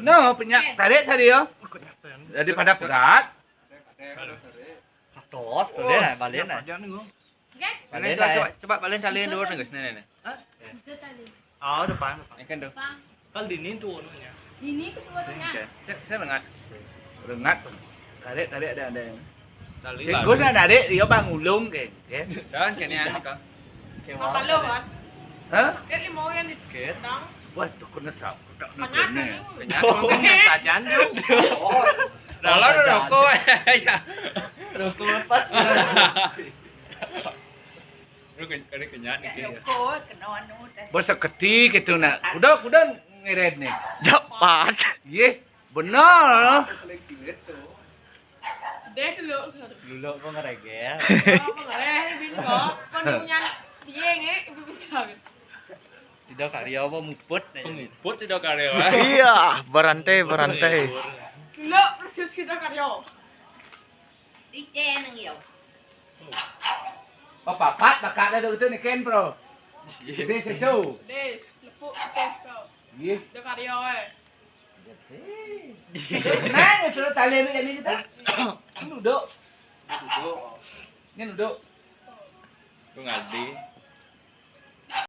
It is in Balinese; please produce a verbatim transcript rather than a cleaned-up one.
No, penyak tarik tadi yo. Daripada berat. Tos, tuh deh, balik nah. Oke. Balik Coba, nah. Coba, coba balik tali dulu nih, nih, nih. Itu tali. Oh, depan, depan. Ini kan tuh. Bang, Kalau di ini tuh anunya. Ini itu warnanya. Oke. Saya, saya dengar. Rengat. Tarik, tarik ada ada. Tali Singgung nak tarik dia bang ulung ke. Oke. Jangan kene ane kok. Apa lo kan? Hah? Kayak lima yang di Oke. Dang. Wah, tuh kena sap. Tak Banyak kena. nih. Kenyang. Sajan dong. Dalam rokok ya. Rokok lepas. Lu ken- ada kenyang nih. Rokok kena anu teh. Bos seketik itu nak. Udah, udah ngirit nih. Dapat. Iya, benar. Deh dulu. Dulu kok ngeregel. Apa ngereh bini kok? Kau punya dia nge ibu bicara. Tidak karya apa muput nih. Penguput sudah karya. Iya, berantai, berantai. Dulu persis kita karyo. Di channel yo. Papapat bakal ada itu nih Ken, bro. Di situ. Des, lepuk teh kau. Iya. Udah karyo eh. Nah, itu tali ini kita. Ini duduk. Ini duduk. Lu ngadi.